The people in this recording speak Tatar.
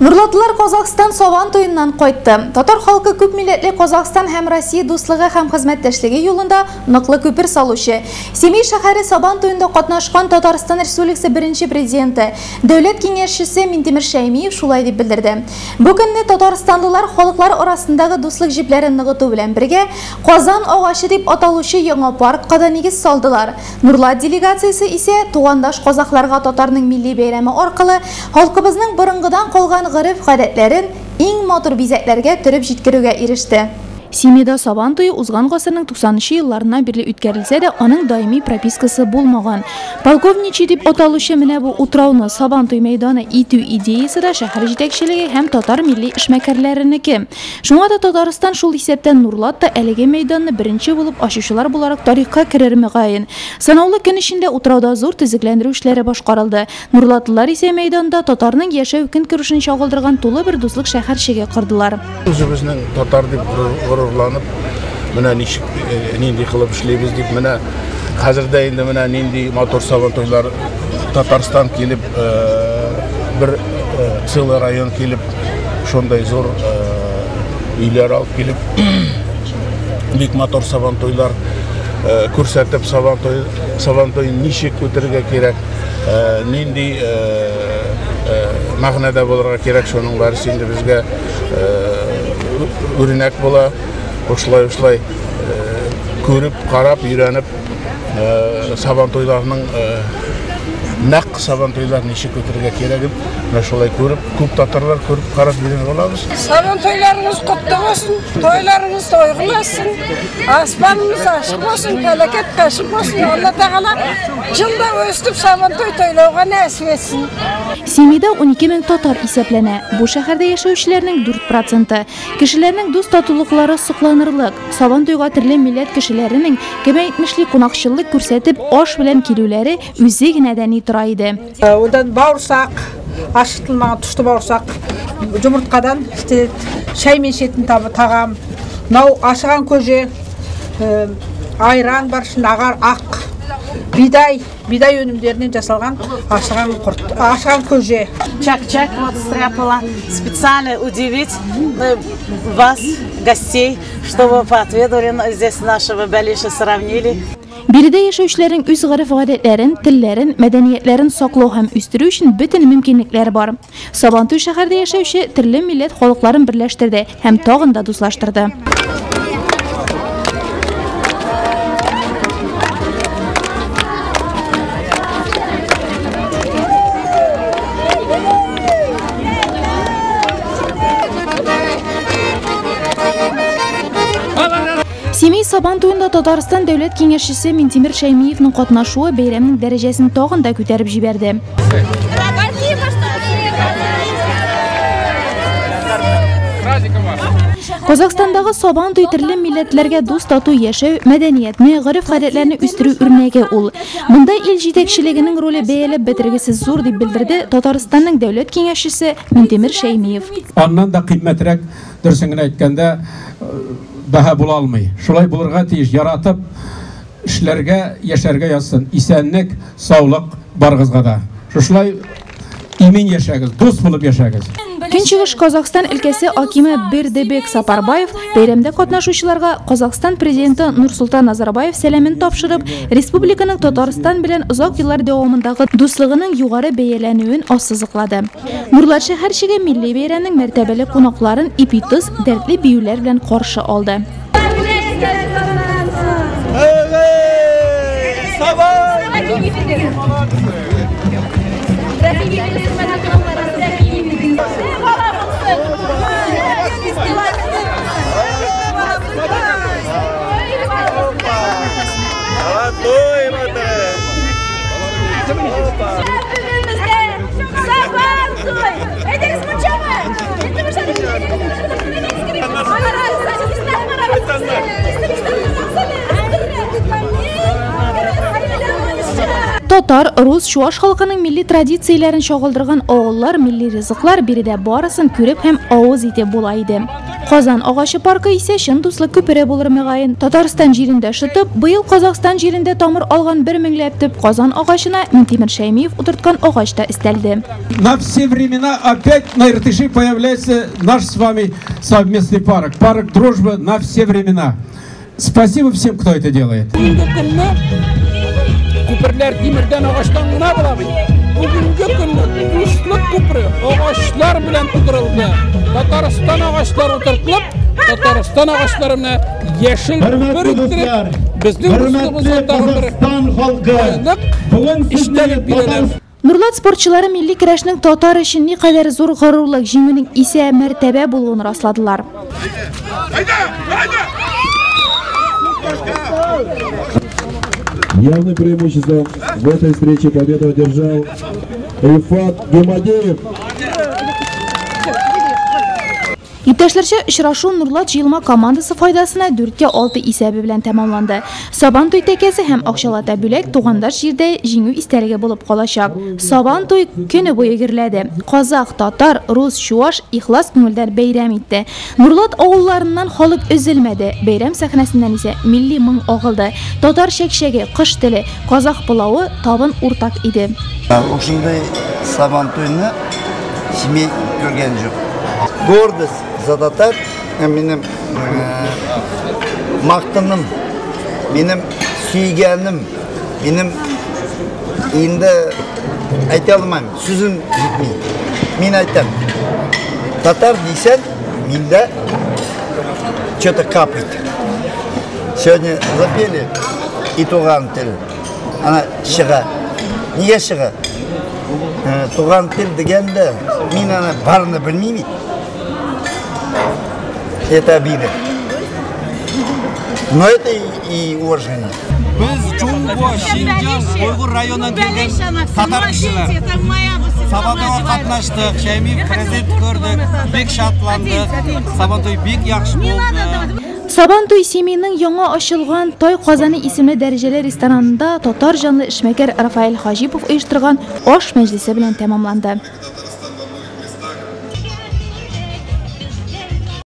Нурлатлылар Казахстан Сабан туеннан кайтты. Татар халкы күп милләтле Казахстан һәм Россия дуслыгы һәм хезмәттәшлеге юлында ныклы күпер салучы. Семей шәһәре Сабан туенда катнашкан Татарстан Республикасы беренче президенты, дәүләт киңәшчесе Минтимер Шәймиев шулай дип белдерде. Бу көнне татарстанлылар халыклар арасындагы дуслык җепләрен ныгыту белән бергә Казан агачы дип аталучы яңа паркка да нигез салдылар. Нурлат делегациясе исә тугандаш казахларга татарның милли бәйрәме аркылы халкыбызның борынгыдан калган гореф-гадәтләрен иң матур бизәкләргә төреп җиткерүгә иреште. Семейда Сабан туе узган гасырның 90нчы елларыннан бирле үткәрелсә дә, аның даими пропискасы булмаган. Полковничий дип аталучы менә бу утрауны Сабан туй мәйданы итү идеясе дә шәһәр җитәкчелеге һәм татар милли эшмәкәрләренеке. Шуңа да Татарстан, шул исәптән Нурлат та әлеге мәйданны беренче булып ачучылар буларак тарихка керер мөгаен. Санаулы көн эчендә утрауда зур төзекләндерү эшләре башкарылды. Нурлатлылар исә мәйданда татарның яшәү көнкүрешен чагылдырган тулы бер дуслык шәһәрчеге кордылар. Үзебезнең татар дип горурланып, менә ничек нинди кылып эшлибез дип, менә хәзер дә инде менә нинди матур сабантуйлар Татарстан килеп, бер целый район килеп, шундай зур өйләр алып килеп, бик матур сабантуйлар күрсәтеп, сабантуй, сабантуй ничек үтергә кирәк, нинди мәгънәдә булырга кирәк, шуның барысы инде безгә үрнәк була. Ошылай-ошылай күреп, карап, өйрәнеп, сабантуйларның нәкъ сабантуйлар ничек үтергә кирәген менә шулай күреп, күп татарлар күреп, карап өйрәнеп алабыз. Сабантуйларыңыз котлы булсын, тойларыңыз той кылсын, аспаныңыз ачык булсын, бәрәкәт кашык булсын. Алла Тәгалә жылда өстеп сабантой тойлауга нәсип etsin. Семейда 12 мең татар исәпләнә. Бу шәһәрдә яшәүчеләрнең 4%. Кешеләрнең дус татулыклары сокланырлык. Сабан туйга төрле милләт кешеләренең, кем әйтмешли, кунакчыллык күрсәтеп, аш белән килүләре үзе генә дә ни тора иде. Одан бауырсақ, ашытылмаған тұшты бауырсақ, жұмыртқадан істеледі, шаймен ішетін тағам. Мынау ашыған көже, айран бар, ішінде ағар, ақ, бидай, бидай өнімдерінен жасалған ашыған құрт, ашыған көже. Чак-чак вот стряпала, специально удивить вас, гостей, чтобы поотведали здесь нашего балиша, сравнили. Биредә яшәүчеләрнең үз гореф-гадәтләрен, телләрен, мәдәниятләрен саклау һәм үстерү өчен бөтен мөмкинлекләр бар. Сабантуй шәһәрдә яшәүче төрле милләт халыкларын берләштерде һәм тагын да дуслаштырды. Семей Сабан туенда Татарстан дәүләт киңәшчесе Минтимер Шәймиевның катнашуы бәйрәмнең дәрәҗәсен тагын да күтәреп җибәрде. Казахстандагы Сабан туй төрле милләтләргә дус тату яшәү, мәдәниятне, гореф-гадәтләрне үстерү үрнәге ул. Монда ил җитәкчелегенең роле бәяләп бетергесез зур дип белдерде Татарстанның дәүләт киңәшчесе Минтимер Шәймиев. Аннан да кыйммәтрәк, дөресен генә әйткәндә, бәһа була алмый. Шулай булырга тиеш, яратып эшләргә, яшәргә язсын. Исәнлек, саулык барыгызга да. Шушылай имин яшәгез, дус булып яшәгез. Көнчыгыш Казахстан өлкәсе акиме Бердебек Сапарбаев бәйрәмдә катнашучыларга Казахстан президенты Нурсултан Назарбаев сәламен тапшырып, республиканың Татарстан белән озак еллар дәвамындагы дуслыгының югары бәяләнүен ассызыклады. Нурлат шәһәрчеге милли бәйрәмнең мәртәбәле кунакларын ипи-тоз, дәртле биюләр белән каршы алды. Татар, рус, чуаш халкының милли традицияләрен чагылдырган авыллар, милли ризыклар биредә барысын күреп һәм авыз итеп була иде. Казан агачы паркы исә чын дуслык күпере булыр мөгаен. Татарстан җирендә шытып, быел Казахстан җирендә тамыр алган бер меңләп төп Казан агачына Минтимер Шәймиев утырткан агач та өстәлде. На все времена опять на Иртыше появляется наш с вами совместный парк. Парк дружбы на все времена. Спасибо всем, кто это делает. Бүгенге көнне күперләр тимердән, агачтан гына була бит. Бүгенге көнне дуслык күпере агачлар белән тудырылды. Татарстан агачлары утыртылып, Татарстан агачлары менә яшел күпер иттереп, безнең дуслыгыбызга тагын бер халкы нык истәлек бирәләр. Нурлат спортчылары милли көрәшнең татар өчен никадәр зур горурлык, җиңүнең исә мәртәбә булуын расладылар. Явным преимуществом в этой встрече победу одержал Рифат Гемадеев. Иптәшләрчә очрашу Нурлат җыелма командасы файдасына 4-6 исәбе белән тәмамланды. Сабантуй тәкәсе һәм акчалата бүләк тугандаш җирдә җиңү истәлеге булып калачак. Сабантуй көне буе гөрләде. Казах, татар, рус, чуаш ихлас күңелдән бәйрәм итте. Нурлат авылларыннан халык өзелмәде. Бәйрәм сәхнәсеннән исә милли моң агылды. Татар чәкчәге, кош теле, казах пылавы табын уртак иде. Ушундай Сабантуйны Семей күргән юк. Гордость за татар, минем мактаным, минем сөйгәнем, минем инде әйтә алмыйм, сүзем җитми. Мин әйтәм, татар дисәң, миндә что-то капает. Сегодня запели и туган тел. Ана чыга. Нигә чыга? Туган тел дигәндә мин аны барны белмим бит. Это обида. Но это и уважение. Без Чунгуа, Шинҗаң, Уйгур районыннан килгән татар кешеләр. Сабантуйга катнаштык, Шәймиев президент күрдек, бик шатландык. Сабантуй бик яхшы булды. Сабантуй Семейның яңа ачылган Тай Казаны исемле дәрәҗәле ресторанында татар җанлы эшмәкәр Рафаэль Хаҗипов оештырган аш мәҗлесе белән тәмамланды.